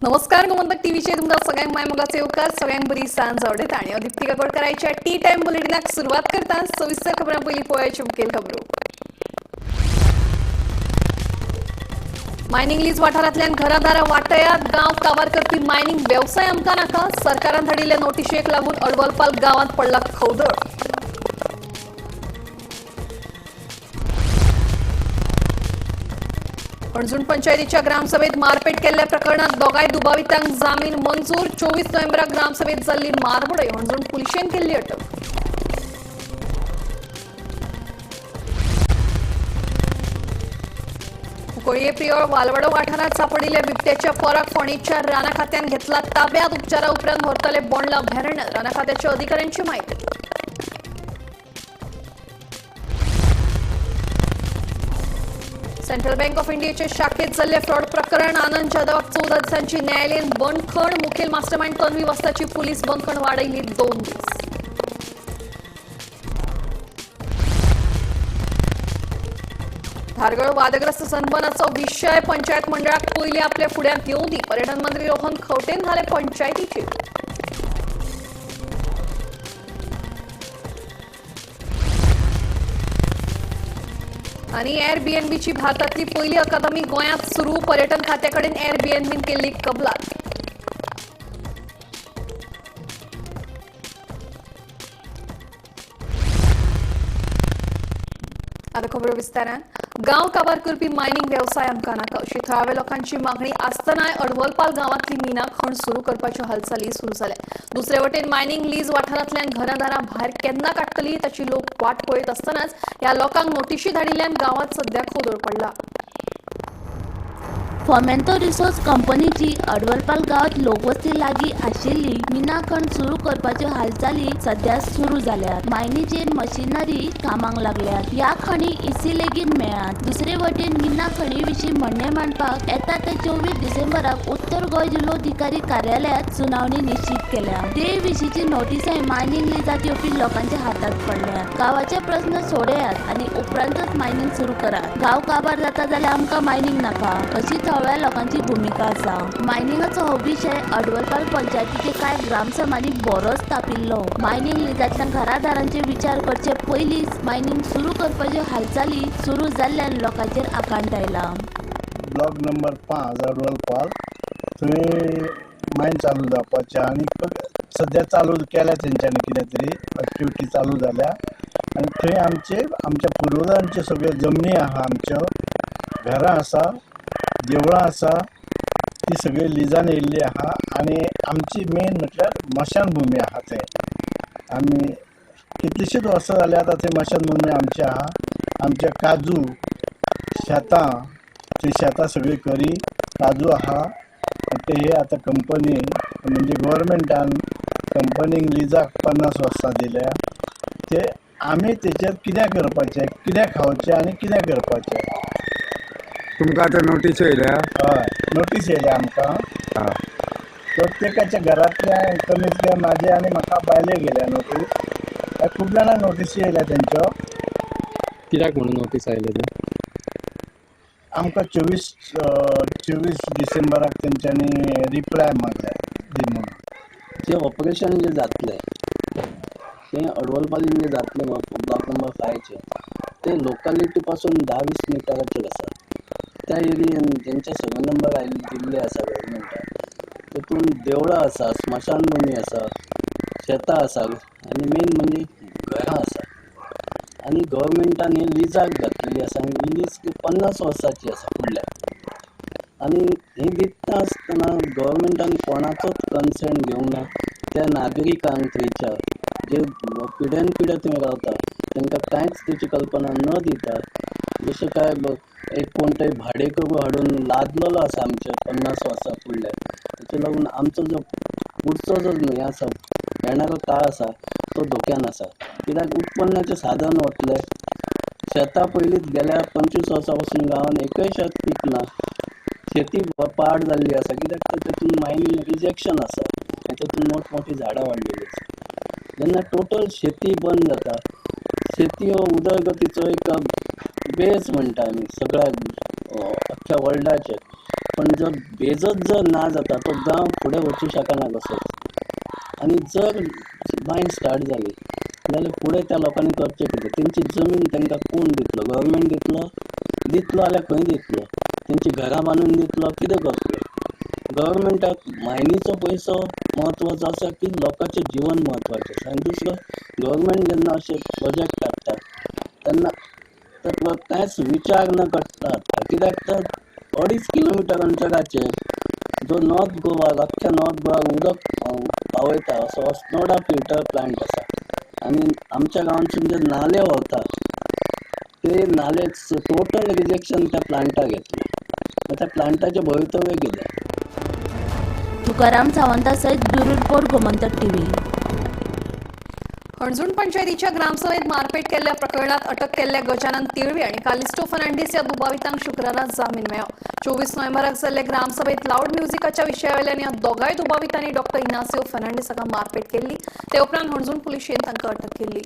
नमस्कार, गोमंतक टीव्हीचे तुमकां सगळ्यांक माय मोगाचे येवकार. सगळ्यांक बरी सांज आवडटा आनी हांव दीप्ती काकोडकाराच्या टी टायम बुलेटिनाक सुरवात करता. सविस्तर खबरां पयलीं पळोवयाच्यो मुखेल खबरो. मायनिंग लीज वाठारांतल्यान घरादारां वाटयात, गांव काबार करपी मायनिंग वेवसाय आमकां नाका. सरकारान धाडिल्ले नोटिशेक लागून अडवलपाल गांवांत पडला खवदळ. हणजूण पंचायतीच्या ग्रामसभेत मारपेट केल्ल्या प्रकरणात दोगांय दुबावितांक जामीन मंजूर. 24 नोव्हेंबराक ग्रामसभेत जाल्ली मारबडय हणजूण पुलिशेन केल्ली अटक. कुंकळये प्रियोळ वालवाडो वाठारांत सापडिल्ल्या बिबट्याच्या पोराक फोंडेच्या राना खात्यान घेतला ताब्यात. उपचारा उपरांत व्हरतले बोंडला अभयारण्यात, राना खात्याच्या अधिकाऱ्यांची माहिती. सेंट्रल बँक ऑफ इंडियाचे शाखेत जाल्ले फ्रॉड प्रकरण, आनंद जाधवाक 14 दिसांची न्यायालयीन बंदखण. मुखेल मास्टरमाइंड तन्वी वस्ताची पुलीस बंदखण वाडयली 2 दीस. धारगळ वादग्रस्त सनबर्नाचो विशय पंचायत मंडळाक पयलीं आपल्या फुड्यांत येवं दी. पर्यटन मंत्री रोहन खंवटेन घाले पंचायतीचेर. आनी एअरबीएनबीची भारतांतली पयली अकादमी गोंयांत सुरू. पर्यटन खात्याकडेन एअरबीएनबीन केल्ली कबलात. आतां खबरो विस्तारान. गांव काबार करपी मायनिंग वेवसाय आमकां नाका अशी थळाव्या लोकांची मागणी आसतनाय अडवलपाल गांवांतली मिना खण सुरू करपाच्यो हालचाली सुरू जाल्या. दुसरे वटेन मायनिंग लीज वाठारांतल्यान घरादारां भायर केन्ना काडटली ताची लोक वाट पळयत आसतनाच ह्या लोकांक नोटिशी धाडिल्ल्यान गांवांत सध्या खोदोळ पडला. फॉमेंतो रिसोर्स कंपनीची अडवलपाल गांवांत लोकवस्ती लागीं आशिल्ली मिना खण सुरू करपाच्यो हालचाली सध्या सुरू जाल्यात. मायनीचेर मशिनरी कामाक लागल्यात. ह्या खणी इसी लेगीत मेळ्ळात. दुसरे वटेन मिना खणी विशीं म्हणणें मांडपाक येता ते 24 डिसेंबराक उत्तर गोंय जिल्लोधिकारी कार्यालयांत सुनावणी निश्चीत केल्या. ते विशींची नोटिसाय मायनिंग लिजांत येवपी लोकांच्या हातांत पडल्या. गांवाचे प्रस्न सोडयात आनी उपरांतच मायनिंग सुरू करात. गांव काबार जाता जाल्यार आमकां मायनिंग नाका अशी थळाव्या लोकांची भुमिका आसा. मायनिंगाचो हो विशय अडवलपाल पंचायतीचे कांय ग्रामसभांनी बरोच तापिल्लो. मायनिंग लिजांतल्या घरादारांचे विचार करचे पयलींच मायनिंग सुरू करपाच्यो हालचाली सुरू जाल्ल्यान लोकांचेर आकांत आयला. ब्लॉक नंबर 5 अडवलपाल थंय मायन चालू जावपाचें आनी सद्या चालू केल्या तेंच्यांनी, कितें तरी एक्टिविटी चालू जाल्या आनी थंय आमचे आमच्या पुर्वजांच्यो सगळ्यो जमनी आहा, आमच्यो घरां आसा, देवळां आसा, ती सगळी लिजान येयल्ली आहा आनी आमची मेन म्हटल्यार मशानभुमी आहा. थंय आमी कितलीशींच वर्सां जालीं आतां थंय मशानभुमी आमची आहा. आमच्या काजू शेतां, ती शेतां सगळीं करी काजू आहा. ते हे आतां कंपनी म्हणजे गव्हर्मेंटान कंपनीक लिजाक 50 वर्सां दिल्या. ते आमी तेचेर कितें करपाचें, कितें खावचें आनी कितें करपाचें. तुमकां आतां नोटीस येयल्या? हय, नोटीस येयल्या आमकां. प्रत्येकाच्या घरांतल्या कमीत कमी म्हाजे आनी म्हाका बायले गेल्या नोटीस. खूब जाणांक नोटीसी येयल्या तेंच्यो. कित्याक म्हणून नोटीस आयले ते? आमकां 24 डिसेंबराक तेंच्यांनी रिप्लाय मागल्या दी म्हणून. जे ऑपरेशन जे जातलें तें अडवलपालीन जें जातलें ब्लॉक नंबर 5 तें लोकालिटी पासून 10-20 मिटराचेर आसा. त्या एरियेन जेंचे सर्वे नंबर आयिल्ले दिल्ले आसा गव्हर्मेंटान तेतून देवळां आसा, स्मशानभुमी आसा, शेतां आसा आनी मेन म्हणजे घरां आसा. आनी गव्हर्मेंटान ही लिजाक घातलेली आसा आनी ही लीज 50 वर्सांची आसा फुडल्या. आनी ही दिता आसतना गव्हर्मेंटान कोणाचोच कन्सेंट घेवंक ना. त्या नागरिकांक थंयच्या जे पिड्यान पिड्या थंय रावता तांकां कांयच तेची कल्पना न दिता जशें काय एक कोण तरी भाडेकरू हाडून लादलेलो आसा आमच्या 50 वर्सां फुडल्या. ताचे लागून आमचो जो पुढचो जो हें आसा येणारो काळ आसा तो धोक्यान आसा. कित्याक उत्पन्नाचें साधन वतलें. शेतां पयलींच गेल्या 25 वर्सां पासून गांवांत एकय शेत पिकना. शेती पाड जाल्ली आसा कित्याक तर तेतून मायनींग रिजेक्शन आसा आनी तेतून मोठमोठी झाडां वाडलेली आसा. जेन्ना टोटल शेती बंद जाता, शेती हो उदरगतीचो एक बेस म्हणटा आमी सगळ्या अख्ख्या वर्ल्डाचेर. पण जर बेजच जर ना जाता तो गांव फुडें वचूं शकना कसोच. आनी जर मायन स्टार्ट जाली जाल्यार फुडें त्या लोकांनी करचें कितें? तेंची जमीन तांकां कोण दितलो? गव्हर्मेंट दितलो? दितलो जाल्यार खंय दितलो? तेंची घरां बांदून दितलो? कितें करतलो? गव्हर्मेंटाक मायनीचो पयसो म्हत्वाचो आसा की लोकांचें जिवन म्हत्वाचें आसा? आनी दुसरो, गव्हर्मेंट जेन्ना अशे प्रोजेक्ट काडटा तेन्ना ताका कांयच विचार न करता, कित्याक तर 2.5 किलोमिटर अंतराचेर जो नॉर्थ गोवा, अख्ख्या नॉर्थ गोवा उदक पावयता असो अस्नोडा फिल्टर प्लांट आसा. आनी आमच्या गांवांतसून जे नाले व्हांवता ते नाले टोटल रिजेक्शन त्या प्लांटाक येतलें. त्या प्लांटाचें भवितव्य कितें? तुकाराम सावंता सयत bureau report, Gomantak TV. Anjun पंचायतीच्या ग्रामसभेत मारपेट केल्ल्या प्रकरणात अटक केल्ल्या गजानन तिळवे आणि कालिस्टो फर्नांडीस ह्या दुबावितांक शुक्रारा जामीन मेळ्ळो. 24 नोव्हेंबराक जाल्ले ग्रामसभेत लाऊड म्युझिकाच्या विशयावेल्यान ह्या दोगांय दुबावितांनी डॉक्टर इनासियो फर्नांडीस हाका मारपेट केल्ली. ते उपरांत हणजूण पुलिशेन तांकां अटक केल्ली.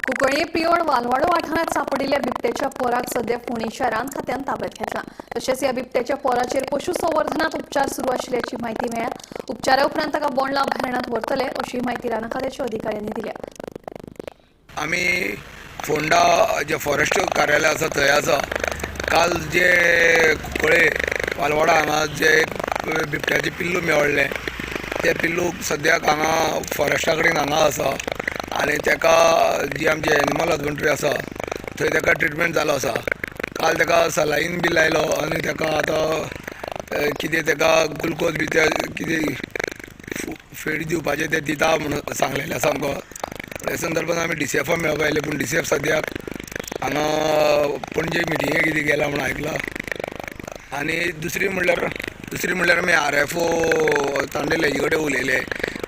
कुंकळ्ळे प्रियोळ वालवाडो वाठारांत सापडिल्ल्या बिबट्याच्या पोराक सध्या फोंडेंच्या रान खात्यान ताब्यात घेतला. तशेंच ह्या बिबट्याच्या पोराचेर पशुसंवर्धनात उपचार सुरू आशिल्ल्याची म्हायती मेळ्ळ्या. उपचारा उपरांत ताका बोंडला अभयारण्यात व्हरतले अशी म्हायती रान खात्याच्या अधिकाऱ्यांनी दिल्या. आमी फोंडा जे फॉरेस्ट कार्यालय आसा थंय आसा. काल जे कुंकळ्ळे वालवाडा हांगा जे बिबट्याचें पिल्लू मेळ्ळें तें पिल्लू सद्याक हांगा फॉरेस्टा कडेन हांगा आसा आनी ताका जी आमची एनिमल हजबंड्री आसा थंय ताका ट्रिटमेंट जालो आसा. काल ताका सलाईन बी लायलो आनी ताका आतां कितें ताका ग्लुकोज बी ते कितें फीड दिवपाचें तें दिता म्हणून सांगलेलें आसा आमकां. हे संदर्भान आमी डीसीएफा मेळपा आयले, पूण डीसीएफ सद्याक हांगा पणजे मिटिंगे कितें गेला म्हणून आयकलां. आनी दुसरी म्हणल्यार आमी RFO Tandel हेजे कडेन उलयले,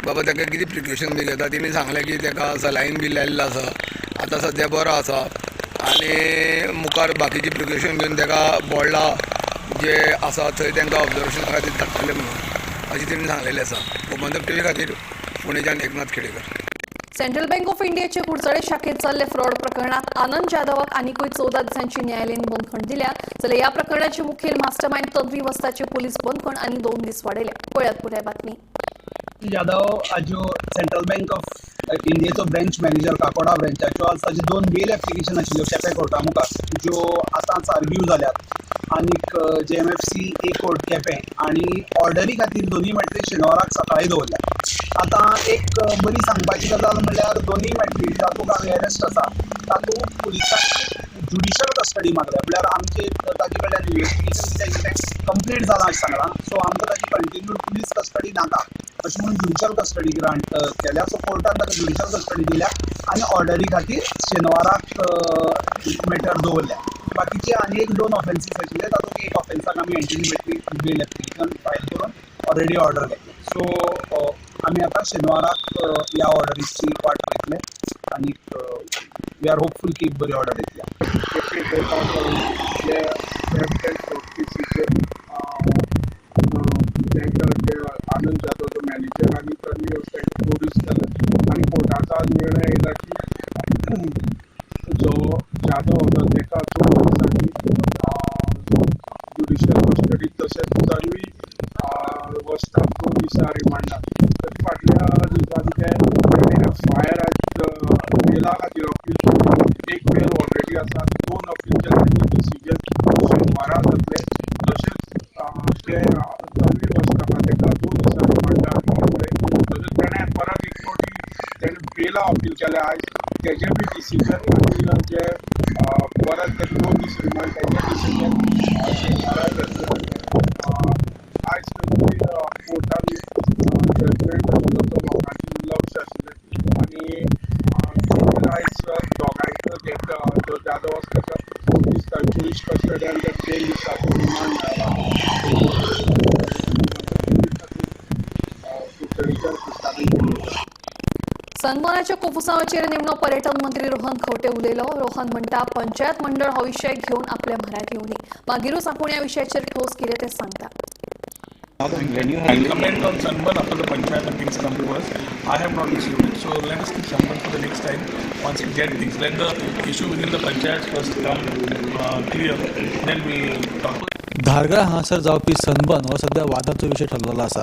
बाबा ताका कितें प्रिकॉशन बी घेता. तेणी सांगलें की ताका सलाईन बी लायिल्लो आसा, आतां सद्या बरो आसा आनी मुखार बाकीची प्रिकॉशन घेवन ताका बोंडला जे आसा थंय तांकां ऑब्जर्वेशना खातीर धाडटले म्हणून अशें तेणी सांगलेलें आसा. गोमंतक टीव्ही खातीर फोंडेच्यान Eknath Khedekar. Central bank of इंडियाचे कुडचडे शाखेत चालले फ्रॉड प्रकरणात आनंद जाधवाक आनिकूय 14 दिसांची न्यायालयीन बंदखण दिल्या. जाल्यार ह्या प्रकरणाचे मुखेल मास्टरमाइंड तन्वी वस्ताचे पोलीस बंदखण आनी 2 दीस वाडयल्या. पळयात पुराय बातमी. जाधव आज सेंट्रल बँक ऑफ इंडियेचो ब्रँच मॅनेजर काकोडा ब्रँचाच्यो आज ताजे 2 बेल एप्लिकेशन आशिल्ल्यो केपें कोर्टा मुखार, ज्यो आतांच आर्ग्यू जाल्यात आनीक JMFC A court Quepem आनी ऑर्डरी खातीर दोनूय मॅटरी शेनवाराक सकाळीं दवरल्या. आतां एक बरी सांगपाची गजाल म्हणल्यार दोनूय मॅटरी जातूंत आमी अरेस्ट आसा तातूंत पुलिसांनी ज्युडिशल कस्टडी मागल्या, म्हणल्यार आमचे ताजे कडल्यान इन्वेस्टिगेशन कितें कितें कंप्लीट जालां अशें सांगलां. सो आमकां ताजी कंटिन्यूड पुलीस कस्टडी नाका अशें म्हणून ज्युडिशल कस्टडी ग्रांट केल्या. सो कोर्टान ताका ज्युडिशल कस्टडी दिल्या आनी ऑर्डरी खातीर शेनवाराक मॅटर दवरल्या. बाकीचे आनी एक 2 ऑफेन्सीस आशिल्ले तातूंत एक ऑफेन्साक आमी एंटिसिपेटरी बेल एप्लिकेशन फायल करून ऑलरेडी ऑर्डर घेतले. सो आमी आतां शेनवाराक ह्या ऑर्डरीची वाट पळयतले आनी we are hopeful की बरी ऑर्डर येतली. आनंद जाधव मॅनेजर आनी तन्वी प्रोड्यूस केला आनी कोर्टाचो आज निर्णय आयला की जो जाधव आसा ताका 2 दिसांनी ज्युडिशियल कस्टडी तशेंच तन्वी वस्ताक 2 दिसां रिमांडार. तर फाटल्या दिसांनी ते एफआयआर बेला खातीर अपील एक बेल ऑलरेडी आसा, 2 अपीलचे तांचे डिसिजन शेनवारा जातले. तशेंच ते तन्वी वस्ताक ताका 2 दिसां रिमांडार घेतले. तशेंच ताणें परत एक फावटी ताणें बेला अपील केलें आयज, तेजें बी डिसिजन आनी जे परत कोर्टान ताका 2 दीस रिमांड तांच्या डिसिजन घेतलो. आयज खंय कोर्टान जजमेंट आशिल्लो तो लोकांचें लक्ष आशिल्लें आनी आयज दोगांयचो जो जाधव आसा ताका 2 दीस पुलीस कस्टडी आनी ताका 3 दिसाचो रिमांड मेळ्ळा. सनबर्नाच्या कोफुसांवाचेर निमणो पर्यटन मंत्री रोहन खंवटे उलयलो. रोहन म्हणटा पंचायत मंडळ हो विशय घेवन आपल्या म्हऱ्यांत येवनी, मागीरूच आपूण ह्या विशयाचेर ठोस कितें तें सांगता. I'll comment on sunburn after the panchayat and things come to us. I have not received it, so let us keep sunburn for the next time. Once we get things, let the issue within the panchayat first come clear, then we'll talk. Dhargal हांगासर जावपी sunburn हो सध्या वादाचो विशय ठरलेलो आसा.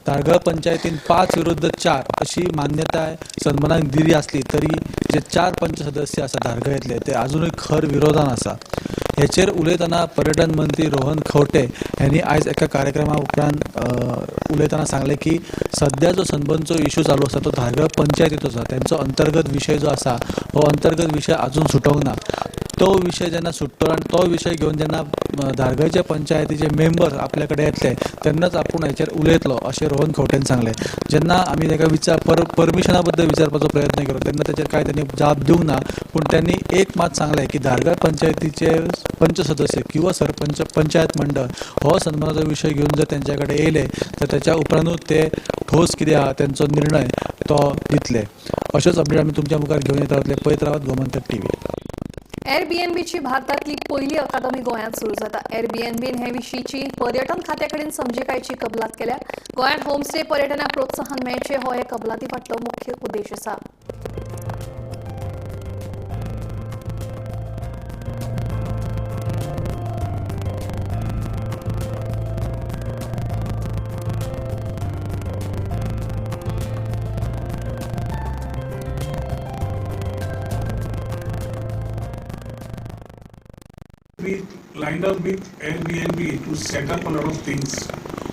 धारगळ पंचायतीन 5-4 अशी मान्यताय सनबर्नाक दिली आसली तरी जे 4 पंच सदस्य आसा धारगळेंतले ते आजुनूय खर विरोधान आसा. हेचेर उलयतना पर्यटन मंत्री रोहन खंवटे यांनी आयज एका कार्यक्रमा उपरांत उलयतना सांगलें की सध्या जो सनबर्नचो इशू चालू आसा तो धारगळ पंचायतीचो आसा. तेंचो अंतर्गत विशय जो आसा हो अंतर्गत विशय आजून सुटोवंक ना. तो विशय जेन्ना सुट्टलो आनी तो विशय घेवन जेन्ना धारगळचे पंचायतीचे मेंबर आपल्या कडेन येतले तेन्नाच आपूण हेचेर उलयतलो अशें रोहन खंवटेन सांगलें. जेन्ना आमी ताका परमिशना बद्दल विचारपाचो प्रयत्न केलो तेन्ना ताचेर कांय त्यांनी जाप दिवंक ना, पूण त्यांनी एक मात सांगलें की धारगळ पंचायतीचे पंच सदस्य किंवा सरपंच पंचायत मंडळ हो सन्मानाचो विशय घेवन जर तेंच्या कडेन येयले तर त्याच्या उपरांतूच ते ठोस कितें आहा तेंचो निर्णय तो दितले. अश्योच अपडेट आमी तुमच्या मुखार घेवन येत रावतले. पळयत रावात गोमंतक टीव्ही. एअरबीएनबीची भारतातली पहिली अकादमी गोंयांत सुरू जाता. एअरबीएनबीन हे विशींची पर्यटन खात्या कडेन समजिकायची कबलात केल्या. गोंयांत होमस्टे पर्यटनाक प्रोत्साहन मेळचें हो हे कबलाती फाटलो मुख्य उद्देश आसा. We lined up with Airbnb to set up a lot of things.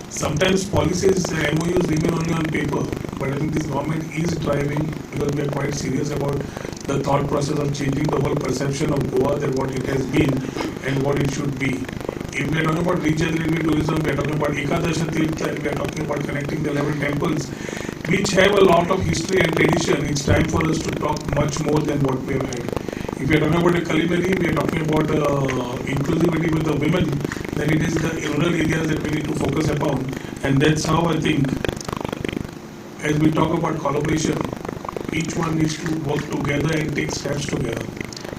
Sometimes policies, MOUs remain only on paper, but I think this government is driving because we are quite serious about the thought process of changing the whole perception of Goa, that what it has been and what it should be. If we are talking about regenerative tourism, we are talking about Ekadasha Tirtha, we are talking about connecting the 11 temples, which have a lot of history and tradition. It's time for us to talk much more than what we have had. If we are talking about a culinary, we are talking about inclusivity with the women, then it is the rural areas that we need to focus upon. And that's how I think, as we talk about collaboration, each one needs to work together and take steps together.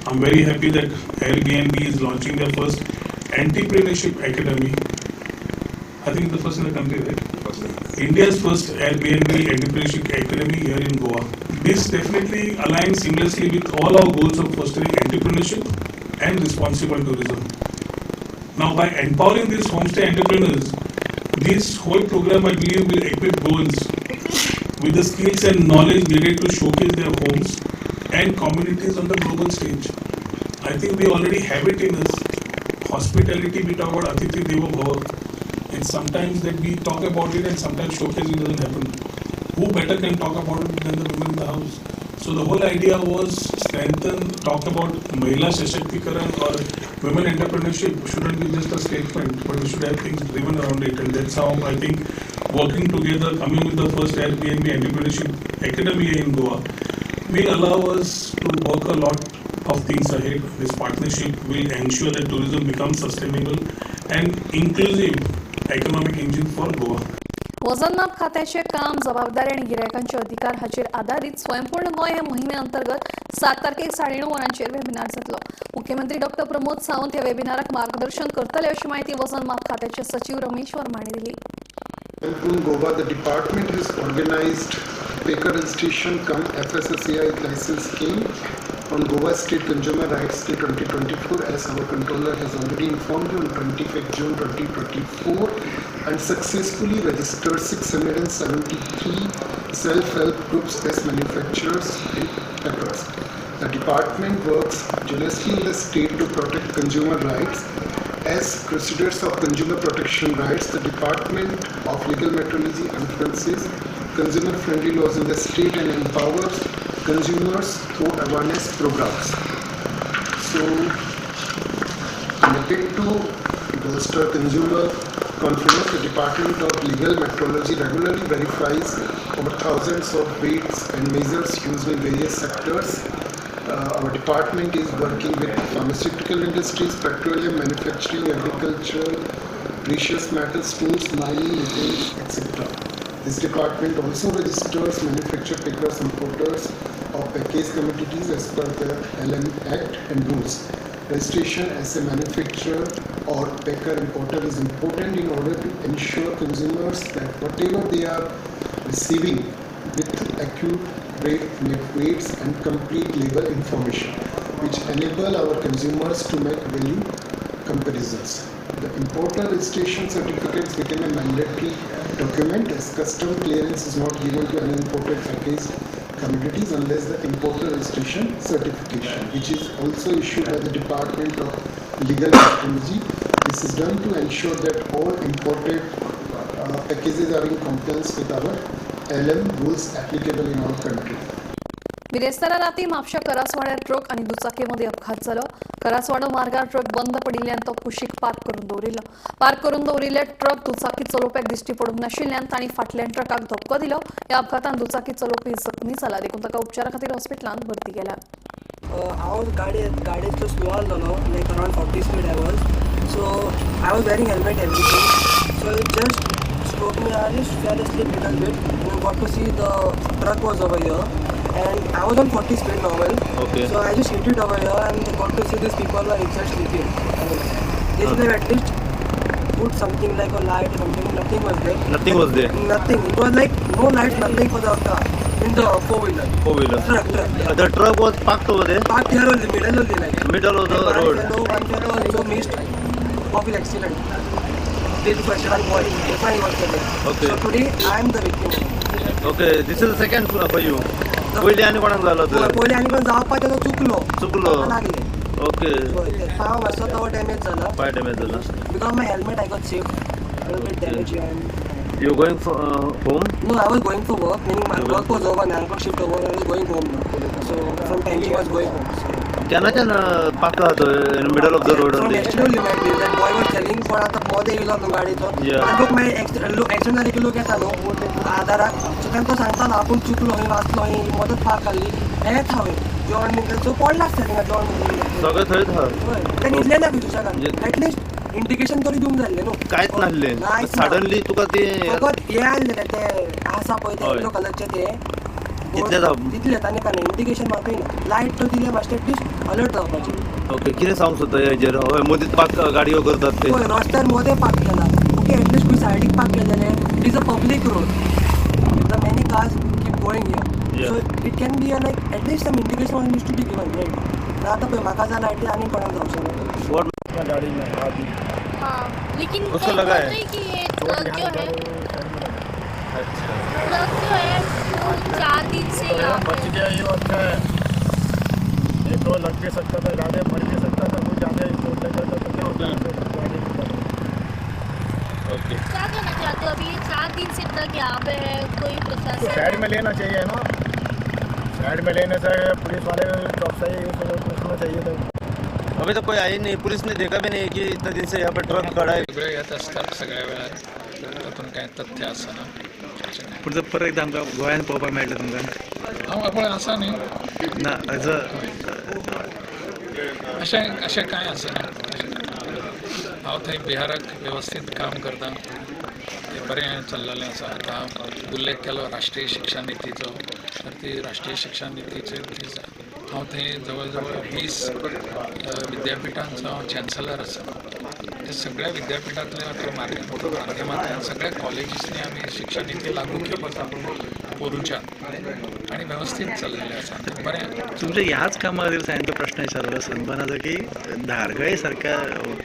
I'm very happy that Airbnb is launching their first entrepreneurship academy. I think the first in the country, right? India's first Airbnb entrepreneurship academy here in Goa. This definitely aligns seamlessly with all our goals of fostering entrepreneurship and responsible tourism. Now, by empowering these homestay entrepreneurs, this whole program, I believe, will equip Goans with the skills and knowledge needed to showcase their homes and communities on the global stage. I think we already have it in us. Hospitality, we talk about Atithi Devo Bhava. It's sometimes that we talk about it and sometimes showcasing doesn't happen. Who better can talk about it than the women in the house? So the whole idea was strengthen, talk about Mahila Shashaktikaran or women entrepreneurship shouldn't be just a statement, but we should have things driven around it. And that's how I think working together, coming with the first Airbnb Entrepreneurship Academy in Goa, will allow us to work a lot of things ahead. This partnership will ensure that tourism becomes sustainable and inclusive economic engine for Goa. वजनमाप खात्याचे काम जबाबदारी आणि गिरायकांचे अधिकार हाचेर आदारीत स्वयंपूर्ण गोंय हे मोहिमे अंतर्गत 7 तारखेक 9:30 वरांचेर वेबिनार जातलो. मुख्यमंत्री डॉक्टर प्रमोद सावंत ह्या वेबिनाराक मार्गदर्शन करतले अशी माहिती वजनमाप खात्याचे सचिव रमेश वर्मा हांणी दिली. In Goa, the department has organized Baker registration cum FSSAI license scheme on Goa State Consumer Rights Day 2024, as our controller has already informed you, on 25th June 2024, and successfully registered 673 self-help groups as manufacturers and packers. The department works jealously in the state to protect consumer rights. As crusaders of consumer protection rights, the Department of Legal Metrology influences consumer-friendly laws in the state and empowers consumers through awareness programs. So, bid to bolster consumer confidence, the Department of Legal Metrology regularly verifies over thousands of weights and measures used in various sectors. Our department is working with pharmaceutical industries, petroleum, manufacturing, agriculture, precious metals, tools, mining, retail, etc. This department also registers manufacturers, pickers, importers of packaged commodities as per the LM Act and rules. Registration as a manufacturer or packer importer is important in order to ensure consumers that whatever they are receiving with accurate net weights and complete label information, which enable our consumers to make value comparisons. The importer registration certificates became a mandatory document as custom clearance is not given to any imported packaged commodities unless the importer registration certification, which is also issued by the Department of Legal Metrology. This is done to ensure that all imported packages are in compliance with our LM rules applicable in our country. बिरेस्तारा राती म्हापशा करासवाड्यार truck आनी दुचाकीमध्ये अपघात जालो. करासवाडो मार्गार truck बंद पडिल्ल्यान तो कुशीक पार्क करून दवरिल्लो. पार्क करून दवरिल्ल्या ट्रक दुचाकी चलोवप्याक दिश्टी पडूंक नाशिल्ल्यान तांणी फाटल्यान ट्रकाक धपको दिलो. ह्या अपघातान दुचाकी चलोवपी जखमी जाला, देखून ताका उपचारा खातीर हॉस्पिटलांत भरती केला. हांव गाडयेंतलो स्लो आसलेलो, like around 40 speed I was. So I was wearing helmet everything. So it just struck me, I just fell asleep little bit and got to see the truck was over here. And I was on 40 speed normal. Okay. So I just hit it over here and got to see these people were inside sleeping. And they should have at least put something like a light or something. Nothing was there. Nothing was there. Nothing. It was like no lights, nothing for the car. In the four-wheeler. Four-wheeler. Truck. Yeah. The truck was parked over there? Parked here only, middle only. Like. Middle of the road. One fellow also missed of his accident. This person, one boy, he was there. Okay. So today I am the victim. Okay, this is the second for you. पयलीं आनी कोणाक जालो तर? पयलीं आनी कोण जावपाचें तो चुकलो. चुकलो. लागले. ओके. पांय मातसो तो डॅमेज जाला. पांय डॅमेज जाला. Because my helmet I got saved. Little bit damage and You going for home? No, I was going for work. Meaning my work was over, 9 o'clock shift over. I was going home now. So from Panji I was going home. So. केन्नाच्यान park आहा तो in middle of the road From only? yesterday only might be that boy was telling for आतां मोदें येयलो न्हू गाडयेचो. लोक मागीर एक्सिडंट जाले की लोक येता न्हू आदाराक. सो तेन्ना तो सांगतालो आपूण चुकलो खंय वाचलो खंय मदत पार्क काडली हेंच हांवें जेवण बीन सो पडला आसतलें थिंगा जेवण बीन. सगळें थंयच आहा. हय तें न्हिदलें ना सुशेगाद. एटलिस्ट इंडिकेशन तरी दिवंक जाय आसलें न्हू. कांयच नासलें. सडनली तुका ते फकत हें आसलें तें आसा पळय तें येलो कलरचें तें तितलें ताणें कांय इंडिकेशन मातूय ना. लायट तो दिले मातशें एटलिस्ट अलर्ट जावपाचें. ओके, कितें सांगूंक सोदता हेजेर? हय मदींच पार्क गाडयो करतात ते. हय रस्त्यार मदें पार्क केला. ओके एटलिस्ट खंय सायडीक पार्क केलें जाल्यार it is a public road. The many cars keep going here. So it can be like at least some indication needs to be given right. आतां पळय म्हाका जाल्यार लायटी आनी कोणाक जावचें ना. गाड़ी में आदमी. हाँ, लेकिन उसको लगा है कि ये ट्रक जो है, ट्रक जो है वो 4 दिन से यहाँ बच गया, ये अच्छा है. नहीं तो लग भी सकता था, ज़्यादा मर भी सकता था, कुछ ज़्यादा चोट लग जाता तो क्या होता है. ओके, क्या कहना चाहते हो? अभी ये 4 दिन से ट्रक यहाँ पे है, कोई प्रशासन साइड में लेना चाहिए ना. साइड में लेने से पुलिस वाले चौकसाई पूछना चाहिए था. अभी तो कोई आई नहीं, पुलिस ने देखा भी नहीं कि इतना दिन से यहाँ पे ट्रक खड़ा है. सगळे येत असतात सगळ्या वेळार, तातूंत कांय तथ्य आसना. पूण जर परत एकदां आमकां गोंयांत पळोवपाक मेळटा तुमकां? हांव पळय आसा न्ही ना एज अ अशें अशें कांय आसना. हांव थंय बिहाराक वेवस्थीत काम करता, तें बरें चल्लेलें आसा. आतां उल्लेख केलो राष्ट्रीय शिक्षा नितीचो, तर ती राष्ट्रीय शिक्षा नितीचेर हांव थंय जवळ जवळ 20 विद्यापिठांचो हांव चॅन्सलर आसा. त्या सगळ्या विद्यापिठांतल्या माध्यमांतल्यान सगळ्या कॉलेजीसनी आमी शिक्षा निती लागू केली पोरूंच्यान आनी वेवस्थीत चल्लेलें आसा बरें. तुमच्या ह्याच कामा खातीर हांवें तो प्रश्न विचारलो सनबर्नाचो की धारगळे सारक्या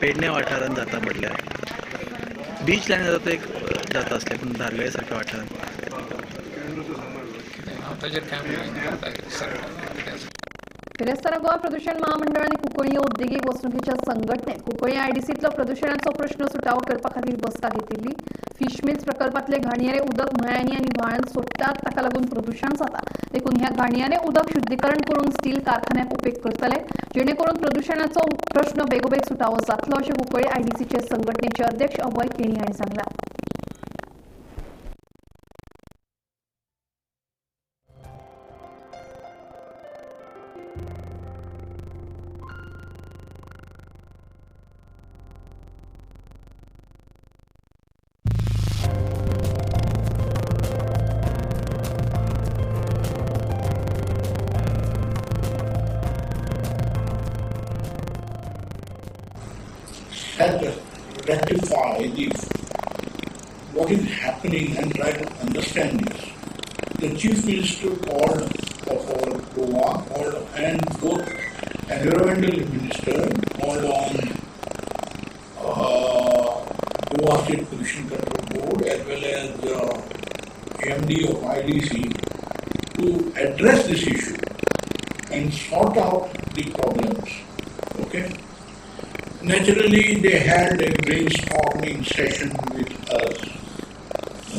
पेडणे वाठारांत जाता म्हटल्यार बीच लायन जाता तो एक जाता आसलें, पूण धारगळे सारक्या वाठारांत कितें हांव ताजेर कांय उलयना. बिरेस्तारा गोवा प्रदूषण महामंडळाने कुंकळी औद्योगिक वसणुकीच्या संघटनेत कुंकळी आयडीसीतलो प्रदूषणाचो प्रश्न सुटावो करपा खातीर बसका घेतिल्ली. फिश मिल्स प्रकल्पांतले घाणयारे उदक न्हंयांनी आनी व्हाळांत सोडटात, ताका लागून प्रदूषण जाता. देखून ह्या घाणयारे उदक शुद्धीकरण करून स्टील कारखान्याक उपेग करतले, जेणे करून प्रदूषणाचो प्रश्न बेगोबेग सुटावो जातलो अशें कुंकळी आयडीसीचे संघटनेचे अध्यक्ष अभय केणी हांणी सांगलां. Rectify what is happening and try to understand this. The Chief Minister called of our Goa called, and both Environmental Minister called on Goa State Pollution Control Board as well as MD of IDC to address this issue and sort out the problems. Okay. Naturally, they had a brainstorming session with us,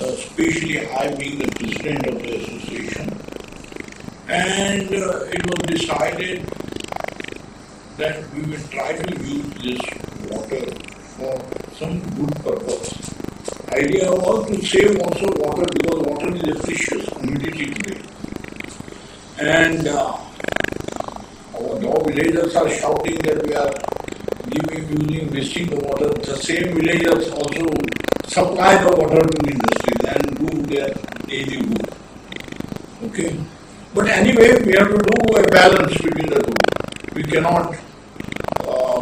especially I being the president of the association, and it was decided that we will try to use this water for some good purpose. Idea was to save also water, because water is a precious commodity today. And our villagers are shouting that we are using, wasting the water. The same villagers also supply the water to industries and do their daily work. Okay, but anyway, we have to do a balance between the two. We cannot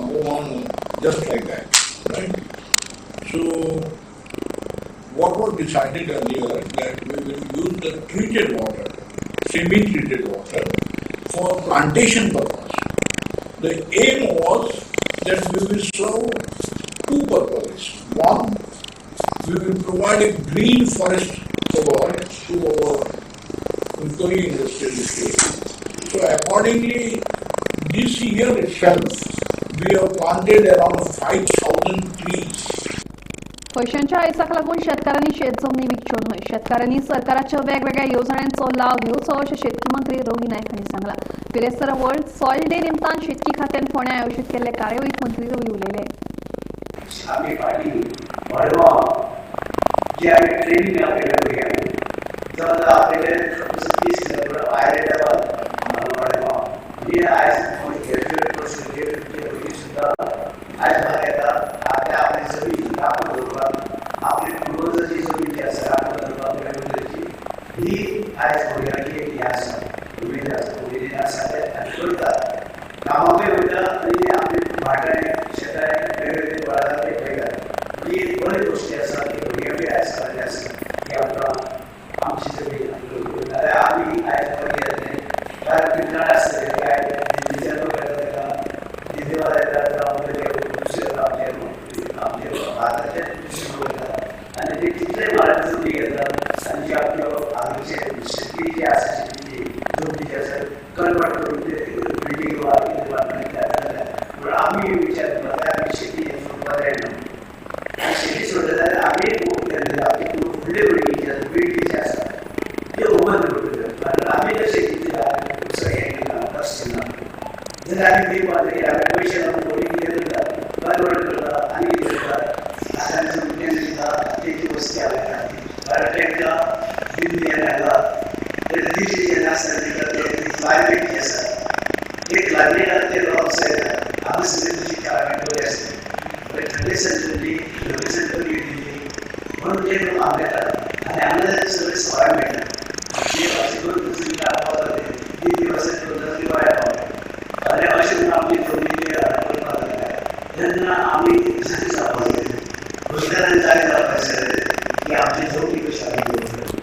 move on just like that, right? So, what was decided earlier that we will use the treated water, semi-treated water, for plantation purpose. The aim was that we will serve two purposes. One, we will provide a green forest cover to our Cuncolim industrial estate. So accordingly, this year itself, we have planted around 5,000 trees. पैशांच्या आयसाक लागून शेतकारांनी शेत जमनी विकच्यो न्हय. शेतकारांनी सरकाराच्या वेगवेगळ्या येवजण्यांचो लाव घेवचो अशें शेतकी मंत्री रवी नायक हांणी सांगलां. बिरेस्तारा वर्ल्ड सॉयल डे निमतान शेतकी खात्यान फोंड्यां आयोजीत केल्ले कार्यावळींत मंत्री रवी उलयले. आमी फाटीं मडगांव जे आमी ट्रेनींग आपयल्या भुरग्यांक जावं आपयले 30 आयले मडगांव म्हणजे आयज ग्रॅज्युएट कोर्स भुरगीं सुद्दां आयज भायर येता आपल्या आपली जमीन राखून दवरपाक, आपली पुर्वजाची जमीन जी आसा राखून दवरपाक भुरग्यांची ही आयज भुरग्यांची एक हें आसा, उमेद आसा, उमेदीन आसा ते आनी करतात कामाकूय वयता आनी आपली भाटांनी शेतांनी वेगवेगळे वळां ते पळयतात. ही एक बरी गोश्टी आसा की भुरग्यांकूय आयज कळिल्लें आसा की आमकां आमची जमीन जाल्यार आमी आयज बरी जातले. कारण कितले आसतले काय दिल्लीचे लोक येता ताका दिल्लीवाले येतात जावं दुसरे आमचे आमचे भारताचे दुसरे लोक येतात आनी ते कितले म्हारग जमनी घेतात आनी जे आपल्यो हांगाचे शेतकी जी आसा शेतीची जमनी जी आसा कन्वर्ट करून ते बिल्डींग वा कितें बांदपाक जाता. पूण आमी विचार करता आमी शेती सोडपाक जायना आनी शेती सोडले जाल्यार आमी आपली फुडले भुरगीं जी आसा पिळगी जी आसा ते उबंत पडटले. कारण आमी जर शेतीचे हें केला कश्ट ना जाल्यार आमी दिवपा जाय. आमी पयशे लावन कोणी कितें करता कन्वर्ट करता आनी कितें करता आतां तें दिता तेजी वस्ती हाडटा कारण तांकां दिल्ली हांगा दिल्ली जेन्ना आसता तांकां ते क्लायमेट जें आसा ते क्लायमेटान ते लोक येता. हांगा सगळी तुजी क्लायमेट बरी आसता, थंडी सेंटरली थंडी सेंटरली दिल्ली म्हणून ते लोक हांगा येतात आनी हांगा सगळे सवाय मेळटा. जे अशें करून दुसरी पावता ते 3 दिवस 2 वाया पावता आनी अशें म्हणून आमची जमनी करपाक लागल्या तेन्ना आमी जागे जावपाक जाय, रोजगारान जागे जावपाक जाय की आमची जमनी कशी आमी दवरतले.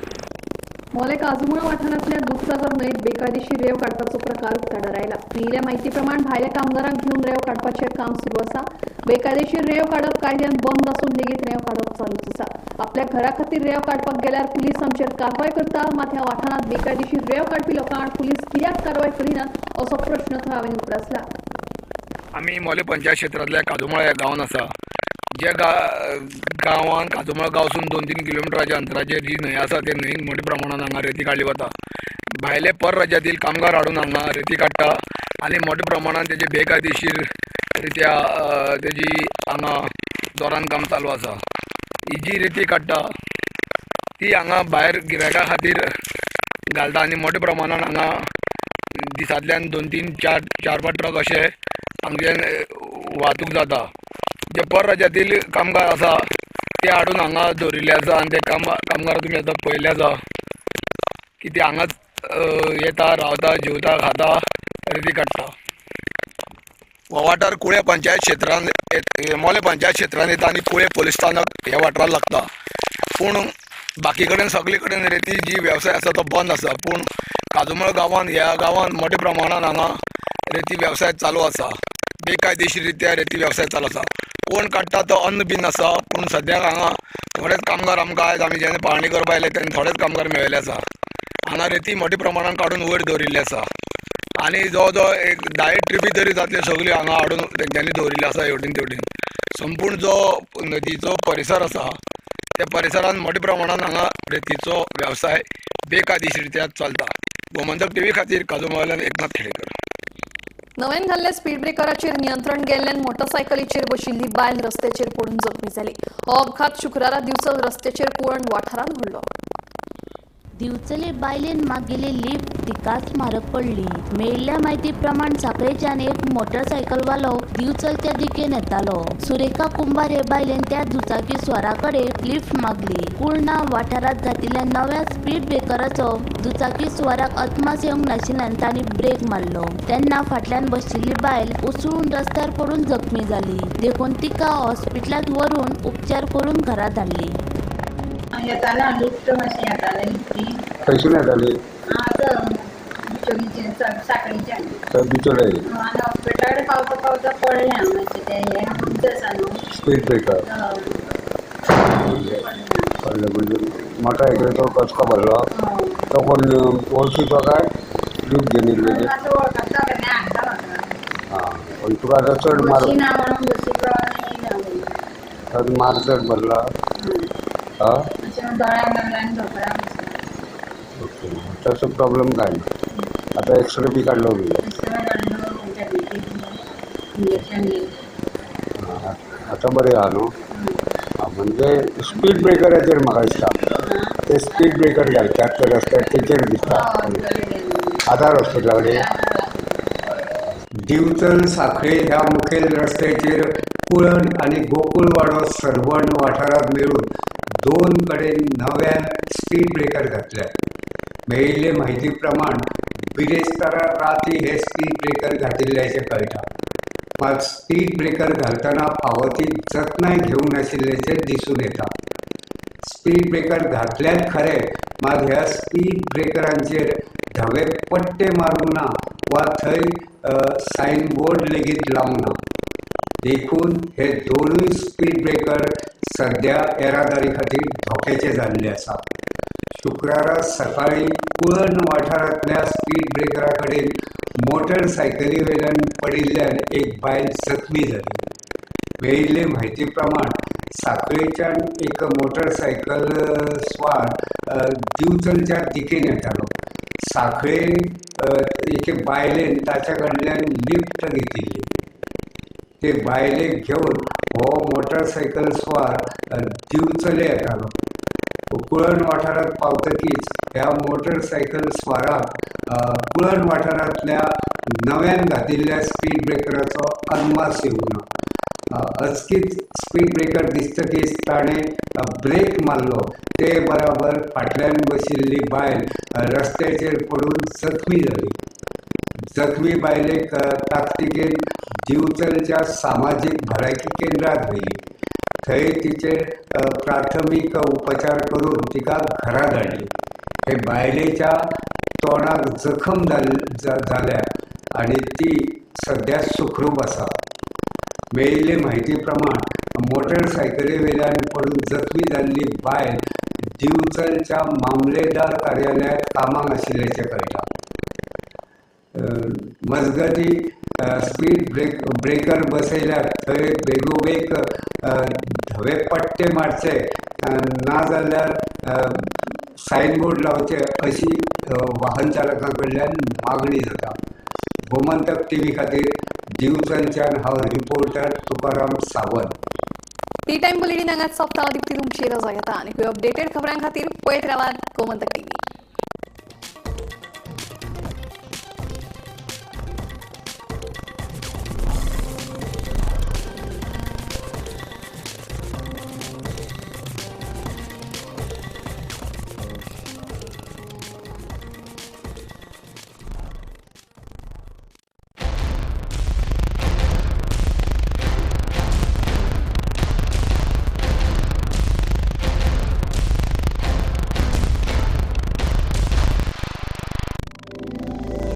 मोले काजूमुळा वाठारांतल्या दुधसागर न्हंयेत बेकायदेशीर रेंव काडपाचो प्रकार उक्ताडार आयला. मेळिल्ल्या म्हायती प्रमाण भायल्या कामगारांक घेवन रेंव काडपाचें काम सुरू आसा. बेकायदेशीर रेंव काडप कायद्यान बंद आसून लेगीत रेंव काडप चालूच आसा. आपल्या घरा खातीर रेंव काडपाक गेल्यार पुलीस आमचेर कारवाय करता, मात ह्या वाठारांत बेकायदेशीर रेंव काडपी लोकां आड पुलीस कित्याक कारवाय करिनात असो प्रश्न थळाव्यांनी उप्रासला. आमी मोलें पंचायत क्षेत्रांतल्या काजूमळा ह्या गांवांत आसा. ज्या गांवांत काजूमळा गांवसून 2-3 किलोमिटराच्या अंतराचेर जी न्हंय आसा ते न्हंयेन मोठ्या प्रमाणान हांगा रेती काडली वता. भायले परराज्यातील कामगार हाडून हांगा रेती काडटा आनी मोठ्या प्रमाणान तेजे बेकायदेशीर रित्या तेजी हांगा जोरान काम चालू आसा. ही जी रेती काडटा ती हांगा भायर गिरायका खातीर घालता आनी मोठ्या प्रमाणान हांगा दिसांतल्यान 2-3, 4-5 ट्रक अशे हांगच्यान वाहतूक जाता. जे परराज्यातील कामगार आसा ते हाडून हांगा दवरिल्ले आसा आनी ते कामगार तुमी आतां पळयल्ले आसा की ते हांगाच येता, रावता, जेवता, खाता, रेती काडटा. हो वाठार कुळे पंचायत क्षेत्रान, मोलें पंचायत क्षेत्रान येता आनी कुळे पोलीस स्थानक ह्या वाठाराक लागता. पूण बाकी कडेन सगळे कडेन रेती जी वेवसाय आसा तो बंद आसा, पूण काजूमळ गांवान ह्या गांवान मोठ्या प्रमाणान हांगा रेती वेवसाय चालू आसा. बेकायदेशीर रित्या रेती वेवसाय चालू आसा. कोण काडटा तो अन्न बीन आसा, पूण सद्याक हांगा थोडेच कामगार आमकां आयज आमी जेन्ना पाळणी करपा आयले तेन्ना थोडेच कामगार मेळिल्ले आसा. हांगा रेती मोठ्या प्रमाणान काडून वयर दवरिल्ली आसा आनी जवळ जवळ एक 10 ट्रिपी तरी जातल्यो सगल्यो हांगा हाडून तेंच्यांनी दवरिल्ल्यो आसा हेवटेन तेवटेन. संपूर्ण जो नदीचो परिसर आसा त्या परिसरान मोठ्या प्रमाणान हांगा रेतीचो वेवसाय बेकायदेशीर रित्या चलता. गोमंतक टीव्ही खातीर काजूमळ्यान एकनाथ खेडेकर. नव्यान घाल्ल्या स्पीड ब्रेकराचेर नियंत्रण गेल्ल्यान मोटरसायकलीचेर बशिल्ली बायल रस्त्याचेर पडून जखमी जाली. हो अपघात शुक्रारा दिवचल रस्त्याचेर कुळण वाठारांत घडलो. दिवचले बायलेन मागिल्ली लिफ्ट तिकाच म्हारग पडली. मेळिल्ल्या म्हायती प्रमाण साखळेच्यान एक मोटरसायकलवालो दिवचलच्या दिकेन येतालो. सुरेखा कुंभार हे बायलेन त्या दुचाकी स्वारा कडेन लिफ्ट मागली. कुळणा वाठारांत घातिल्ल्या नव्या स्पीड ब्रेकराचो दुचाकी स्वाराक अदमास येवंक नाशिल्ल्यान तांणी ब्रेक मारलो. तेन्ना फाटल्यान बशिल्ली बायल उसळून रस्त्यार पडून जखमी जाली. देखून तिका हॉस्पिटलांत व्हरून उपचार करून घरा धाडली. येताना लिफ्ट मातशें येतालें लिफ्टी. खंयसून येताली? आतां बिचोलीच्यान, साखळीच्यान. बिचोले आनी हॉस्पिटला कडेन पावता पावता पडलें हांव मातशें, तें हें उंच आसा न्हू स्पीड ब्रेकर पडलें. म्हणजे मोटरसायकलीचो कचको भरलो तो कोण वळखीचो काय लिफ्ट घेवन येयल्लो? मातसो वळखता कन्या हाडटा म्हाका. आं, पूण तुका आतां चड मार बशी ना म्हणून बशी प्रमाणे मार चड भरला. आं, दोळ्यांक लागला आनी धोंपराक. ओके, तसो प्रॉब्लम काय ना. आतां एक्सरे बी काडलो बी? एक्सरे काडलो, टॅबलेटी इंजेक्शन दिलें. आतां बरें आहा न्हू? म्हणजे स्पीड ब्रेकराचेर म्हाका दिसता ते स्पीड ब्रेकर घालतात ते रस्त्यार तेचेर दिसता. आधार हॉस्पिटला कडेन दिवचल साखळी ह्या मुखेल रस्त्याचेर कुळण आनी गोकुळवाडो सरवण वाठारांत मेळून 2 कडेन नव्यान स्पीड ब्रेकर घातल्यात. मेळिल्ले म्हायती प्रमाण बिरेस्तारा राती हे स्पीड ब्रेकर घातिल्ल्याचें कळटा. मात स्पीड ब्रेकर घालतना फावो ती जतनाय घेवंक नाशिल्ल्याचें दिसून येता. स्पीड ब्रेकर घातल्यात खरें, मात ह्या स्पीड ब्रेकरांचेर धवे पट्टे मारूंक ना वा थंय सायन बोर्ड लेगीत लावंक ना. देखून हे 2 स्पीड ब्रेकर सध्या येरादारी खातीर धोक्याचे जाल्ले आसा. शुक्रारा सकाळीं कुळण वाठारांतल्या स्पीड ब्रेकरा कडेन मोटरसायकली वयल्यान पडिल्ल्यान एक बायल जखमी जाली. मेळिल्ले म्हायती प्रमाण साखळेच्यान एक मोटरसायकल स्वार दिवचलच्या दिकेन येतालो. साखळे एके बायलेन ताच्या कडल्यान लिफ्ट घेतिल्ली. ते बायलेक घेवन हो मोटरसायकल स्वार दिवचले येतालो. कुळण वाठारांत पावतकीच ह्या मोटरसायकल स्वाराक कुळण वाठारांतल्या नव्यान घातिल्ल्या स्पीड ब्रेकराचो अदमास येवंक ना. अचकीत स्पीड ब्रेकर दिसतकीच ताणें ब्रेक मारलो. ते बराबर फाटल्यान बशिल्ली बायल रस्त्याचेर पडून जखमी जाली. जखमी बायलेक ताकतिकेन दिवचलच्या सामाजीक भलायकी केंद्रांत व्हेली. थंय तिचेर प्राथमीक उपचार करून तिका घरा धाडली. हे बायलेच्या तोंडाक जखम जाल्या आनी ती सद्या सुखरूप आसा. मेळिल्ले म्हायती प्रमाण मोटरसायकली वयल्यान पडून जखमी जाल्ली बायल दिवचलच्या मामलेदार कार्यालयांत कामाक आशिल्ल्याचें कळटा. मजगतीं, स्पीड ब्रेकर बसयल्यात थंय बेगोबेग धवे पट्टे मारचे, नाजाल्यार सायनबोर्ड लावचे अशी वाहन चालकां कडल्यान मागणी जाता. गोमंतक टीव्ही खातीर दिवचलच्यान हांव reporter Tukaram Sawant. Tea time bulletin हांगाच सोंपता. दीप्ती तुमची रजा घेता आनी अपडेटेड खबरां खातीर पळयत रावात गोमंतक टीव्ही.